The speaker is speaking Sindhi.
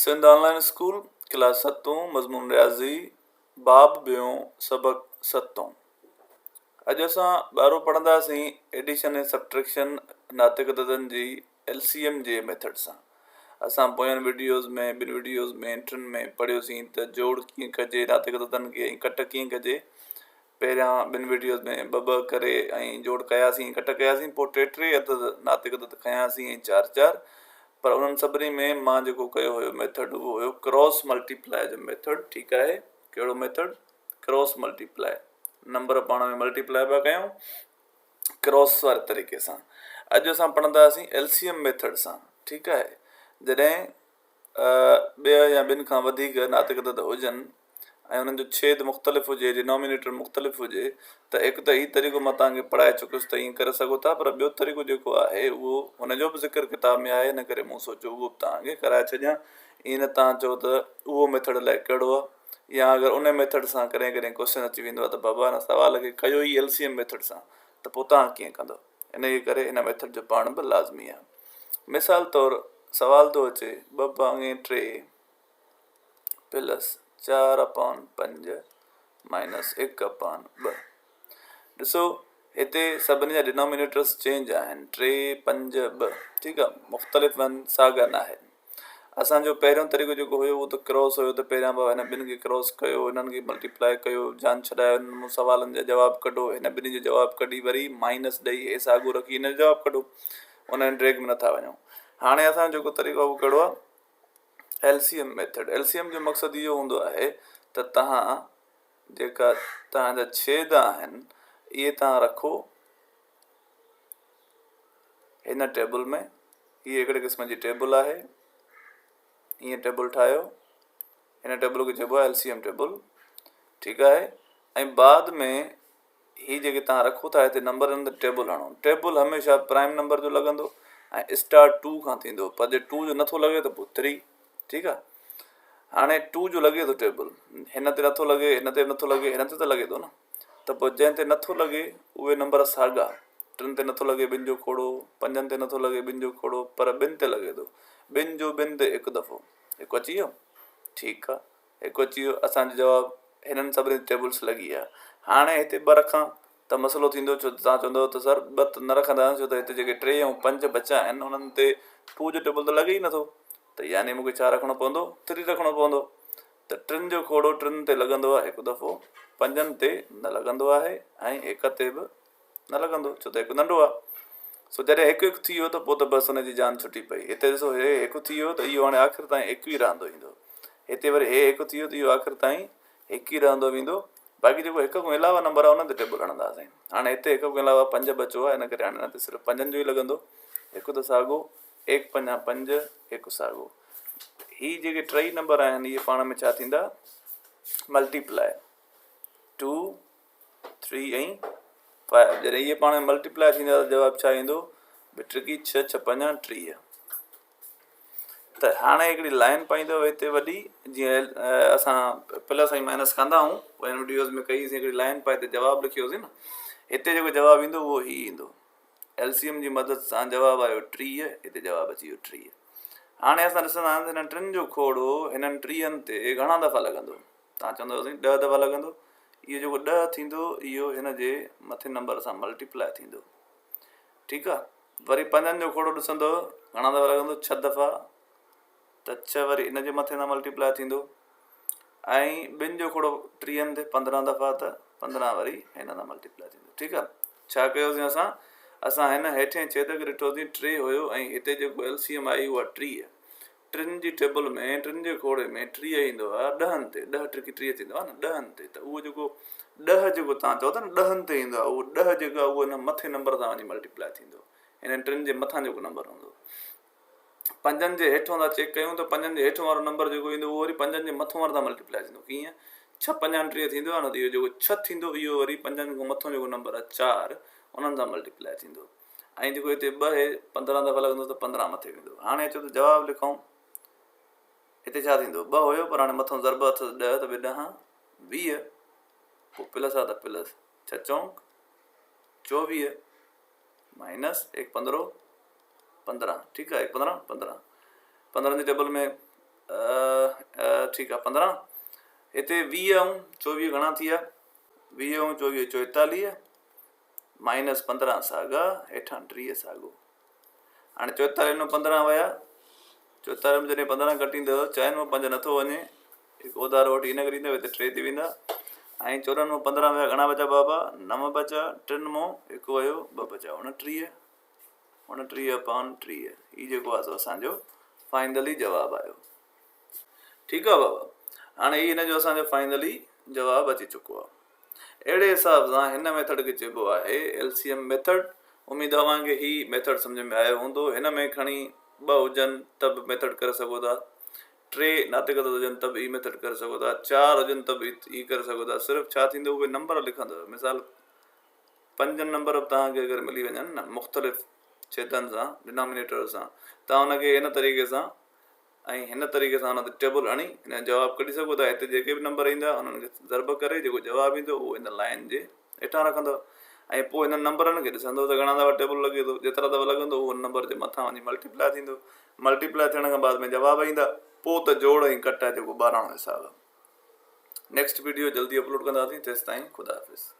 سنڌ آن لائين اسڪول، ڪلاس ستون، مضمون رياضي، باب ٻيون، سبق ستون. اڄ اسان ٻارو پڙهنداسين ايڊيشن ۽ سبٽريڪشن ناتڪ عددن جي ايل سي ايم جي ميٿڊ سان. اسان پوين وڊيوز ۾، ٻن وڊيوز ۾، ٽن ۾ پڙهيوسين ته جوڙ ڪيئن ڪجي ناتڪ عددن کي ۽ ڪٽ ڪيئن ڪجي. پهريان ٻن وڊيوز ۾ ٻه ٻه ڪري ۽ جوڙ ڪياسين ڪٽ ڪياسين پوء ٽي ٽي عدد ناتڪ عدد کنياسين ۽ چار چار پر انهن سڀني ۾ مان جيڪو ڪيو هيو ميٿڊ اهو هيو ڪراس ملٽيپلائي جو ميٿڊ ٺيڪ آهي ڪهڙو ميٿڊ ڪراس ملٽيپلائي نمبر پاڻ ۾ ملٽيپلائي پيا ڪيون ڪراس واري طريقي سان اڄ اسان پڙهنداسين ايل سي ايم ميٿڊ سان ٺيڪ آهي جڏهن ٻه يا ٻن کان وڌيڪ ناتڪ عدد هجن ۽ انهن جو ڇيد مختلف هجي، Denominator مختلف هجي، ته هڪ ته هي طريقو مان توهان کي پڙهائي چڪس ته ائين ڪري سگهو ٿا پر ٻيو طريقو جيڪو آهي اهو ان جو به ذڪر ڪتاب ۾ آهي ان ڪري مون سوچيو اهو به توهان کي ڪرائي ڇڏيان ائين نه توهان چئو ته اهو ميٿڊ الائي ڪهڙو آهي يا اگر ان ميٿڊ سان ڪڏهن ڪڏهن ڪوشچن اچي ويندو آهي ته بابا ان سوال کي ڪيو ئي ايل سي ايم ميٿڊ سان ته پوء توهان ڪيئن ڪندو انهيء ڪري ان ميٿڊ جو پڙهڻ به لازمي آهي. مثال طور سوال ٿو اچي ٻه ڀاڱي ٽي پلس چار اپان پنج مائنس هڪ اپان ٻه. ڏسو هتي سڀني جا ڊينامينيٽرس چينج آهن ٽي پنج ٻه ٺيڪ آهي مختلف آهن ساڳا نه آهن. اسان جو پهريون طريقو جيڪو هيو اهو ته ڪراس هيو ته پهريان بابا هن ٻن کي ڪراس ڪيو هنن کي ملٽيپلائي ڪيو جان ڇڏايو هنن مون سوالن جا جواب ڪڍو هن ٻنهي جو جواب ڪڍي وري مائنس ڏئي هي ساڳو رکي هن جو جواب ڪڍو ان ڊريگ ۾ نٿا وڃون هاڻي اسان جو جيڪو طريقو اهو ڪهڙو آهي L C M method L C M جو مقصد اهو هوندو آهي ته تهان جيڪا تهان جا ڇيد آهن اهي تهان رکو هن ٽيبل ۾ هيء هڪڙي قسم جي ٽيبل آهي. ائين ٽيبل ٺاهيو. هن ٽيبل کي چئبو آهي ايل سي ايم ٽيبل. ٺيڪ آهي ۽ بعد ۾ هي جيڪي توهان رکو ٿا هتي نمبر ان تي ٽيبل هڻو. ٽيبل هميشه پرائم نمبر جو لڳندو ۽ اسٽارٽ ٽو کان ٿيندو پر جي ٽو جو نٿو لڳي ته پوء ٿري. ٺيڪ آهي هاڻي ٽو جو لڳي ٿو ٽيبل هن تي نٿو لڳي هن تي نٿو لڳي هن تي ته لڳي ٿو نه. ته پوء جنهن تي نٿو لڳي اهي نمبر ساڳا، ٽن تي نٿو لڳي ٻن جو کوڙو، پنجن تي نٿو لڳي ٻن جو کوڙو پر ٻن تي لڳي ٿو. ٻن جو ٻن تي هڪ دفعو. هڪ اچي ويو؟ ٺيڪ آ. هڪ اچي ويو. اسان جو جواب هنن سڀني تي ٽيبلز لڳي ويا. هاڻي هتي ٻه رکان ته مسئلو ٿيندو ڇو ته توهان چوندؤ ته سر ٻه ته نه رکنداسين ڇو ته هتي جيڪي ٽي ۽ پنج بچا آهن انهن تي ٽو جو ٽيبل ته لڳي ئي نٿو ته يعني مون کي ڇا رکڻو پوندو؟ ٿري رکڻو پوندو. ته ٽن جو کوڙو ٽن تي لڳندو آهي هڪ دفعو، پنجن تي نه لڳندو آهي ۽ هڪ تي به نه لڳندو ڇو ته هڪ ننڍو آهي. سو جڏهن هڪ هڪ ٿي ويو ته پوء ته بس ان جي جان ڇٽي پئي. هتي ڏسو هي هڪ ٿي ويو ته اهو هاڻي آخر تائين هڪ ئي رهندو ايندو. هتي وري هي هڪ ٿي ويو ته اهو آخر تائين هڪ ئي رهندو ويندو. باقي جيڪو هڪ کان علاوه نمبر آهي ان تي ٽيبل هڻنداسين. هاڻي هتي هڪ کان علاوه پنج بچو آهي ان ڪري هاڻي هن تي صرف پنجن جو ئي لڳندو. هڪ ته ساڳو ايڪ پنجان پنج هڪ ساڳو. هي جيڪي ٽئي نمبر آهن اهي پاڻ ۾ ڇا ٿيندا ملٽيپلائي ٽو ٿري ۽ فائيو جڏهن اهي پاڻ ۾ ملٽيپلائي ٿيندا ته جواب ڇا ايندو ٻه ٽڪي ڇهه ڇهه پنجان 30. ته هاڻي هڪڙي لائن پائيندو هتي وڏي جيئن اسان پلس ۽ مائنس ڪندا آهيون پوين وڊيوز ۾ ڪئي سين هڪڙي لائن پائي ته جواب لکيوسين نه هتي جيڪو جواب ايندو اهو هي ايندو ايل سي ايم جي مدد سان جواب آيو 30، هتي جواب اچي ويو 30. هاڻي اسان ڏسندا آهيون ته هنن ٽن جو کوڙو هنن ٽيهن تي گهڻا دفعا لڳندو؟ توهان چوندؤ سائين 10 دفعا لڳندو. اهو جيڪو 10 ٿيندو اهو هن جي مٿين نمبر سان ملٽيپلائي ٿيندو. ٺيڪ آ. وري پنجن جو کوڙو ڏسندؤ گهڻا دفعا لڳندو؟ 6 دفعا. ته ڇهه وري ان جي مٿي سان ملٽيپلائي ٿيندو ۽ ٻن جو کوڙو ٽيهن تي 15 دفعا ته 15 وري هن سان ملٽيپلائي ٿيندو. ٺيڪ آ. ڇا ڪيوسين اسان؟ اسان هن هيٺين ڇيد کي ڏٺوسين، ٽي هيو ۽ هتي جيڪو ايل سي ايم آئي اها 30. ٽن جي ٽيبل ۾ ٽن جي کوڙي ۾ 30 ايندو آهي ڏهن تي، ڏهه ٽڪي 30 ٿيندو آهي نه ڏهن تي ته اهو جيڪو ڏهه جيڪو توهان چئو ٿا نه ڏهن تي ايندو آهي اهو ڏهه جيڪو آهي اهو هن مٿين نمبر سان وڃي ملٽيپلائي ٿيندو هنن ٽن جي مٿان جيڪو نمبر هوندو. پنجن جي هيٺون ٿا چيڪ ڪيون ته پنجن جي هيٺون وارو نمبر جيڪو ايندو اهو وري پنجن جي مٿون واري سان ملٽيپلائي ٿيندو ڪيئن ڇهه پنجان 30 ٿيندو آهي نه ته اهو جيڪو ڇهه ٿيندو اهو وري پنجن کان مٿون جيڪو نمبر آهي چار انهن سان ملٽيپلائي ٿيندو ۽ جيڪو هتي ٻه آهي 15 دفعا لڳندو ته 15 مٿي ويندو هاڻي اچو ته جواب لکون هتي ڇا ٿيندو ٻه هيو پر هاڻي مٿون ضرب اٿس 10 ته ٻه ڏهان 20 پوء پلس آ ته پلس ڇهه چونڪ 24 مائنس ايڪ پندرو 15 ٺيڪ آهي ايڪ پندرهن 15 15 جي ٽيبل ۾ ٺيڪ آ 15 هتي 20 ۽ 24 گهڻا ٿي ويا؟ 20 ۽ 24 44 مائنس 15 ساڳا، هيٺان 30 ساڳو. هاڻي 44 مان 15 ويا، 44 ۾ جڏهن 15 ڪٽيندو چئن مان 5 نٿو وڃي، هڪ اوڌارو وٺي هن کي ڏيندو هتي 3 ٿي ويندا ۽ 14 مان 15 ويا گهڻا بچا بابا؟ 9 بچا، ٽن مان هڪ ويو 2 بچا 29، 29 اپان 30 هي جيڪو آهي سو اسان جو فائنلي جواب آيو. ٺيڪ آ بابا هاڻي هي هن جو اسان جو فائنلي جواب اچي چڪو آ. اهڙي حساب سان هن ميٿڊ کي چئبو آهي ايل سي ايم ميٿڊ. اميد اوهان کي هي ميٿڊ سمجهه ۾ آيو هوندو. هن ۾ کڻي ٻه هجن ته به ميٿڊ ڪري سگهو ٿا، ٽي ناتڪ هجن ته به هي ميٿڊ ڪري سگهو ٿا، چار هجن ته به هي ڪري سگهو ٿا. صرف ڇا ٿيندو اهي نمبر لکندو. مثال پنج نمبر به توهان کي اگر ملي وڃن نه مختلف ڇيدن سان ڊنامينيٽر سان توهان ان کي هن طريقي سان ۽ هن طريقي سان ان تي ٽيبل هڻي ان جو جواب ڪڍي سگهو ٿا. هتي جيڪي به نمبر ايندا انهن کي ضرب ڪري جيڪو جواب ايندو اهو هن لائن جي هيٺان رکندو ۽ پوء هنن نمبرن کي ڏسندو ته گهڻا دفعا ٽيبل لڳي ٿو، جيترا دفعا لڳندو اهو ان نمبر جي مٿان وڃي ملٽيپلاء ٿيندو، ملٽيپلاء ٿيڻ کان بعد ۾ جواب ايندا، پوء ته جوڙ ۽ ڪٽ آهي جيڪو ٻاراڻو حساب آهي. نيڪسٽ ويڊيو جلدي اپلوڊ ڪنداسين تيستائين خدا حافظ.